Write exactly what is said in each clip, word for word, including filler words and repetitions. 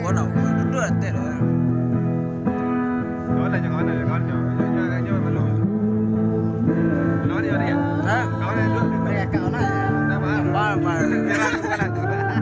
Kau nak duduk atas lah. Kawan lah, kawan lah, kawan lah. Kawan lah, kawan lah, malu. Kawan lah, kawan lah. Hah? Kawan lah, duduk. Kawan lah, kawan lah. Dah, faham? Faham, faham. Biar aku kawan lah.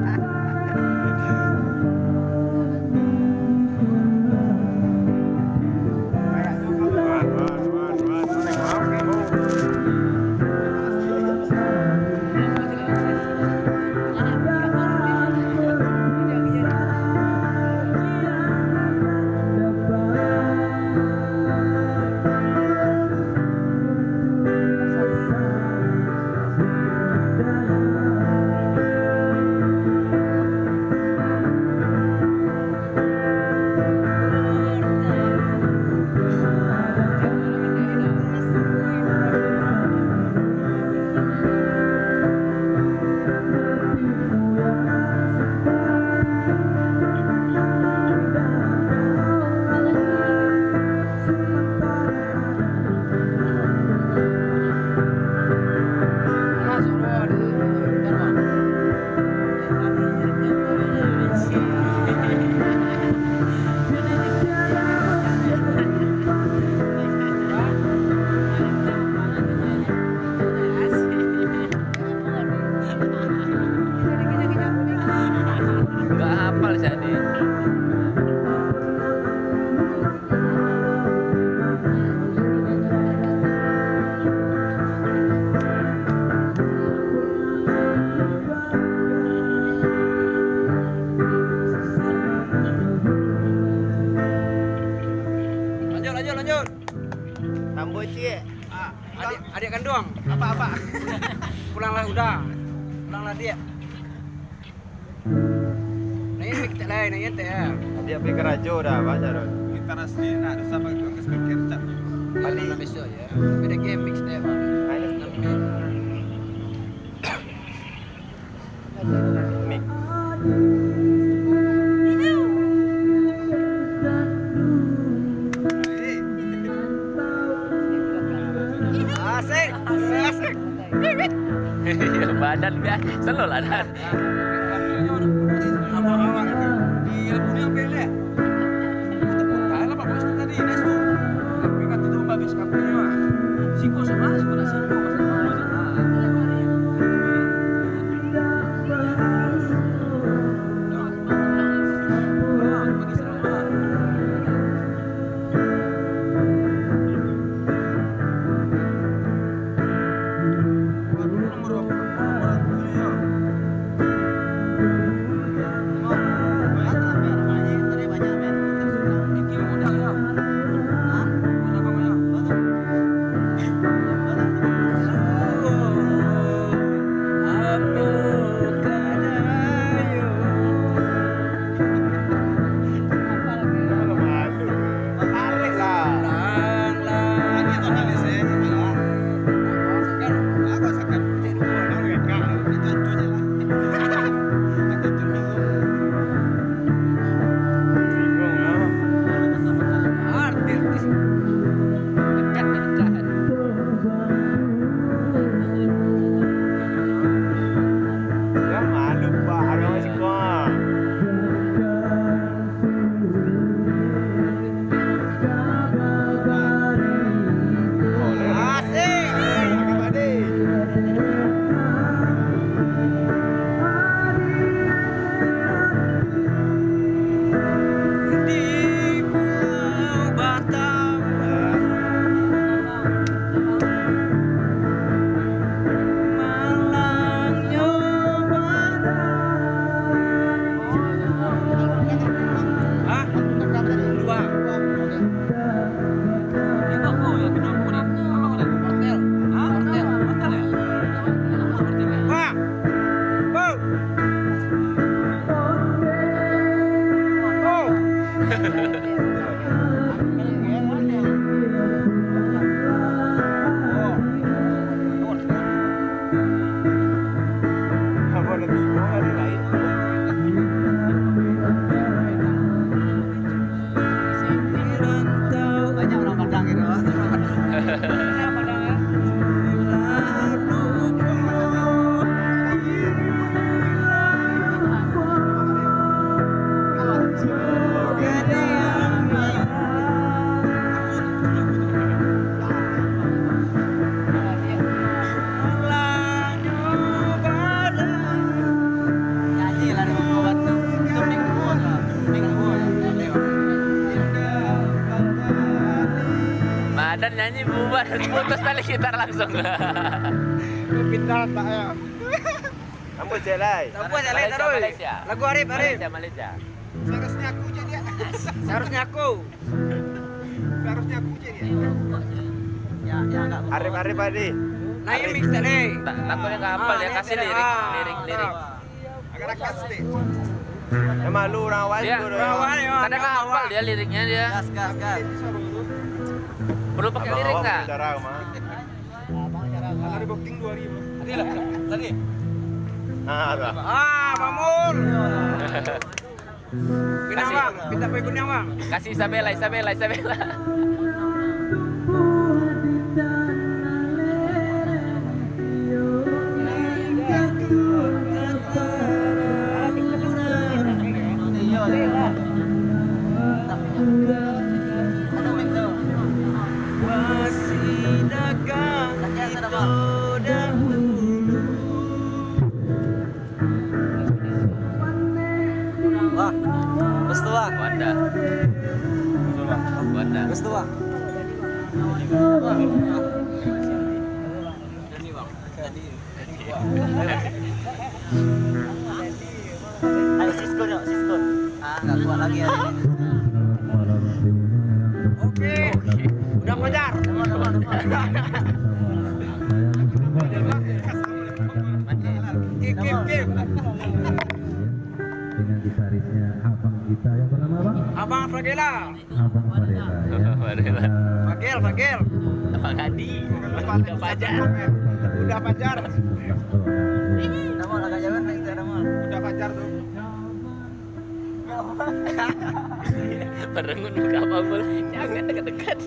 Gak hafal jadi. Lanjut, lanjut, lanjut. Tambah ciek. Ah, adik, adik kanduang. Apa, apa? Pulanglah uda. Pulanglah, Diak. Naiak mic tek lai, naiak tek ya. Diak pai karajo dah, Pak Jarod. Gitar asli nak dosa pakai speaker, cak. Balik. Besok ya. Beda game mix tek, Bang. Ayo. Mix. Asik, asik. Badan biasa, selalu lah dah. Abang awak itu. Di Ilmu ni apa yang lihat? Tepuk tangan lah, Pak Bos tu tadi, nice tu. Tapi kan tu bagus kapunya. Siko sama, siko nak siko. Putus tali gitar langsung. Pindah tak ya? Ambo cek lai. Ambo cek lai, Malaysia, taruih. Malaysia. Lagu Arif, Arif. Malaysia, Malaysia. Seharusnya aku cek dia. Seharusnya aku. Seharusnya aku cek dia. Ya, ya, agak Arif, Arif, Arif. Naik mix tak, Lek? Tak, takutnya nggak hafal, ah, dia kasih lirik, ah, lirik, lirik. Agak rakas deh. Emang lu orang awal. Dia, dulu, orang awal, ya, kadang nggak hafal dia liriknya dia. Gas, gas, gas. Perlu pakai lirik nggak? Abang jarang, mah. Abang jarang. Tadi booking dua ribu. Tadi lah, tadi. Ah, lah. Ah, Mamul. Pinang, Bang. Pinang kue kuniang, Bang. Kasih Isabella, Isabella, Isabella. Wah, restu, Bang. Wanda. Wanda. Restu, Bang. Ayo, siskon, yuk, siskon. Ah, nggak kuat lagi ya. Oke. Udah, Fajar. Game, game, game. Dengan gitarisnya abang kita yang bernama apa? Abang Fradela. Abang Fradela, ya. Abang Fradela. Fagel, Fagel. Abang Adi. Udah Fajar. Udah Fajar. Udah Fajar tuh. Perengun muka apa pun. Jangan dekat-dekat.